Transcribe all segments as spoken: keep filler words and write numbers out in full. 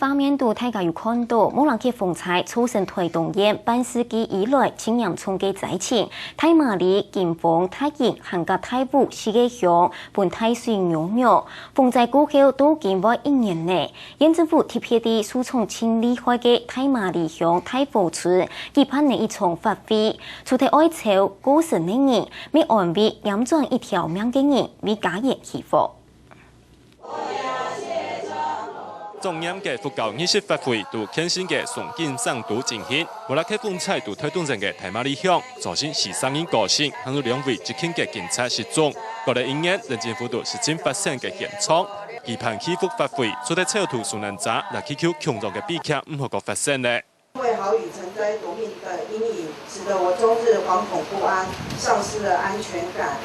畫面肚大家有看到，無人客風災造成臺東縣半世紀以來盡嚴重个災情，大馬里、金峰、大營、蜆殼大湖四個鄉分大水淰淰。風災過後到今會一年了，縣政府特別在受創盡厲害个大馬里鄉大湖村舉辦了一場法會，除忒哀悼過身个人，乜安慰撿轉一條命个人，為家園祈福。 莊嚴个復交儀式法會在慶盛个松景省都進行，無人客風災在臺東縣个大馬里鄉，造成四十人過身，還有兩位執勤个警察失蹤。過了一年，人政府都實情發生个現場，舉辦祈福法會，除忒超度受難者，也祈求共樣个悲劇毋好再發生了。 因為豪雨成災奪命的陰影，使得我終日惶恐不安，喪失了安全感。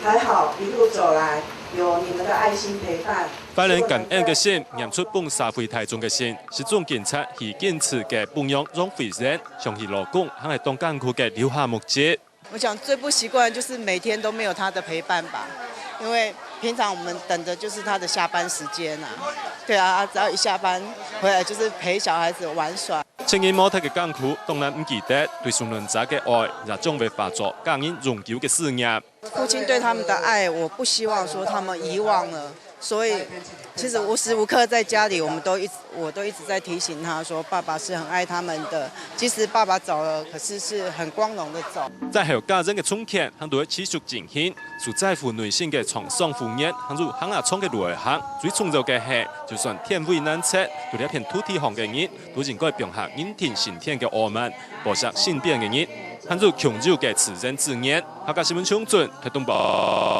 還好，一路走來，有你們的愛心陪伴。發人感恩个心，演出分社會大眾个心，失蹤警察許景慈个餔娘楊惠仁，想起老公還係當艱苦个流下目汁。 我想最不習慣的就是每天都沒有他的陪伴吧，因為平常我們等的就是他的下班時間啊。對啊，他只要一下班回來就是陪小孩子玩耍。親人無忒个艱苦，當然毋記得，對受難者个愛，也將會化作家人永久个思念。父親對他們的愛，我不希望說他們遺忘了，所以其實無時無刻在家裡，我們都一直，我都一直在提醒他說，爸爸是很愛他們的。即使爸爸走了，可是是很光榮的走。災後家人个重建，還在持續進行，受災戶內心个創傷復原，還有行啊長个路仔行，最重要个係，就算天危難測，在這片土地項个人，都應該放下認定上天个傲慢，保惜身邊个人，還有共有个自然資源。客家新聞，張俊，臺東報。